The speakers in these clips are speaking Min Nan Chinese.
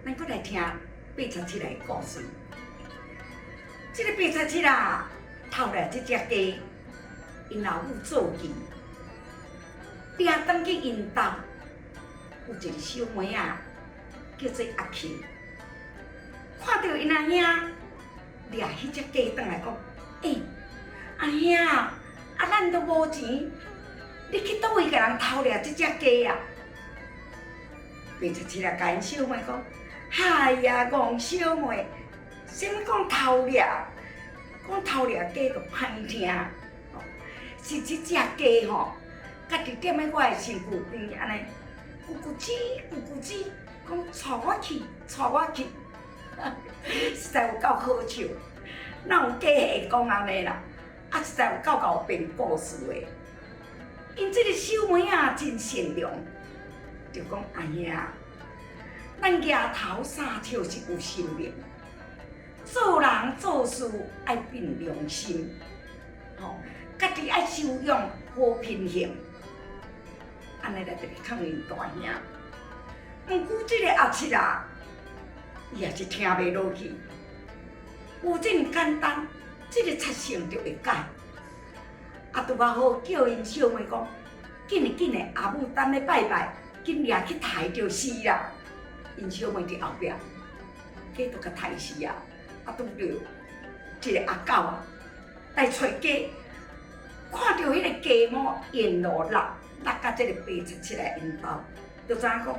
咱閣來聽八十七的故事。這个八十七啊，偷掠這隻雞，𪜶老母做記，掠轉去𪜶兜，有一个小妹仔叫做阿琴，看著𪜶阿兄掠彼隻雞轉來講：欸，阿兄啊，啊咱都無錢，你去佗位共人偷掠這隻雞啊？八十七啊，共𪜶小妹講：哎呀，戇小妹，啥物講偷掠？講偷掠雞就歹聽，是這隻雞吼，家己踮咧我的身軀邊按呢，咕咕吱咕咕吱，講帶我去，帶我去，實在有夠好笑。哪有雞會講按呢啦？啊，實在有夠𠢕編故事的。𪜶這个小妹仔真善良，就講阿兄，咱額頭三尺是有神明，做人做事愛憑良心，吼，家己愛修養好品行，按呢來特別勸𪜶大兄。毋過這个阿七啊，伊也是聽袂落去，無這麼簡單，這个賊性就會改。啊，拄仔好叫𪜶小妹講，緊的緊的，阿母等咧拜拜，緊掠去刣就是啦。𪜶小妹佇後壁，雞都共刣死啊！啊，拄著一个阿狗啊來揣雞，看著彼个雞毛沿路落落到這个八十七的𪜶兜，就知影講，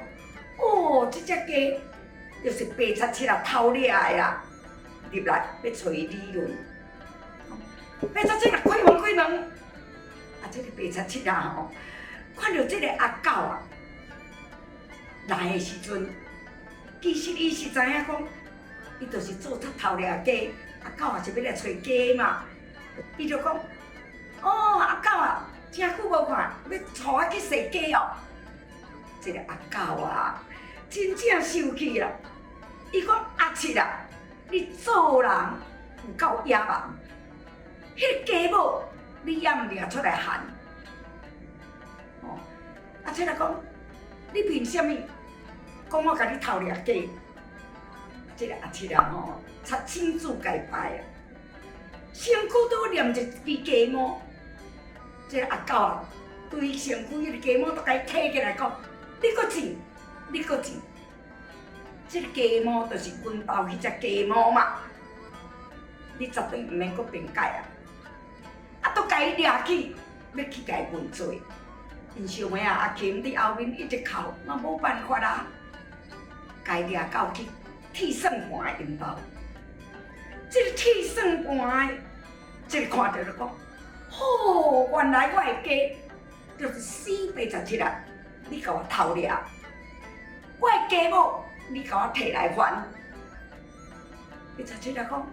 哦，這隻雞就是八十七啊偷掠的啦，入來欲揣伊理論。八十七啊，開門開門！啊，這个八十七啊吼，看著這个阿狗啊來的時陣，其實伊是知影講，伊就是做賊偷掠雞，阿狗也是欲來揣雞嘛。伊就講：哦，阿狗啊，誠久無看，欲帶我去踅街哦。這个阿狗啊，真正生氣啦！伊講：阿七啊，你做人有夠野蠻，彼个雞母你也毋掠出來還。哦，阿七啊講，你憑啥物講我共你偷掠雞？這个阿七啊吼，賊親自共伊掰啊，身軀都連一支雞毛。這个阿狗啊，對身軀彼个雞毛都共伊提起來講，你閣糋，你閣糋。這个雞毛就是阮兜彼隻雞毛嘛，你絕對毋免閣辯解啊！啊，都共伊掠去，欲去共伊問罪。𪜶小妹仔阿琴佇後面一直哭，嘛無辦法啊，共伊掠到去鐵算盤的𪜶兜。這个鐵算盤的，這个看著就講：吼，原來我的雞就是死八十七啊！你共我偷掠，我的雞母，你共我提來還。八十七啊講，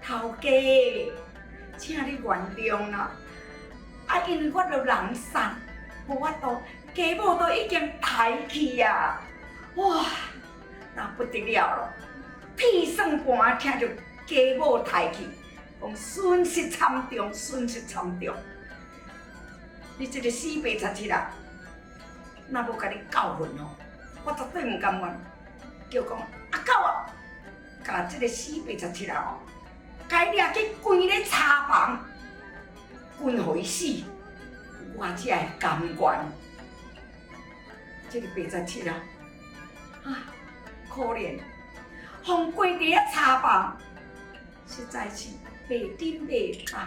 頭家，請你原諒啦。啊，因為我著人散，無法度，雞母都已經刣去啊！哇，那不得了咯！鐵算盤聽著雞母刣去，講損失慘重，損失慘重。你這个死八十七啊，若無共你教訓吼，我絕對毋甘願。叫講阿狗啊，共這个死八十七啊吼，共伊掠去關咧柴房，關予伊死，我才會甘願。這个八十七啊，啊，可憐，予人關佇咧柴房，實在是袂振袂動。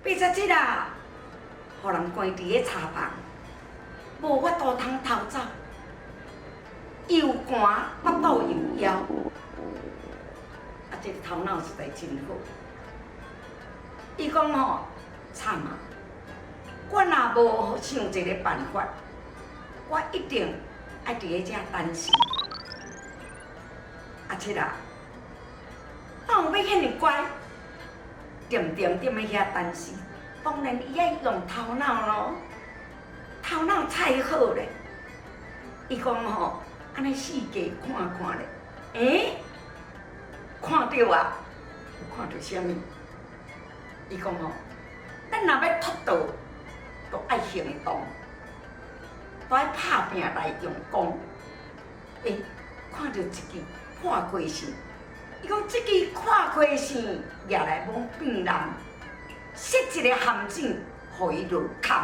八十七啊，予人關佇咧柴房，無法度通逃走，又寒腹肚又枵，啊，這个頭腦實在真好。伊講吼，慘啊！我若無想一个辦法，我一定愛佇咧遮等死。阿七啊，哪有欲遐爾乖？恬恬踮咧遐等死，當然伊愛用頭腦咯，頭腦菜好咧。伊講吼，按呢四界看看咧，欸，看著啊，看著啥物？伊講吼，咱若欲脫逃，都愛行動，都愛拍拚來用功。欸，看著一支破開線，伊講這支破開線舉來罔變人，設一个陷阱，予伊落空。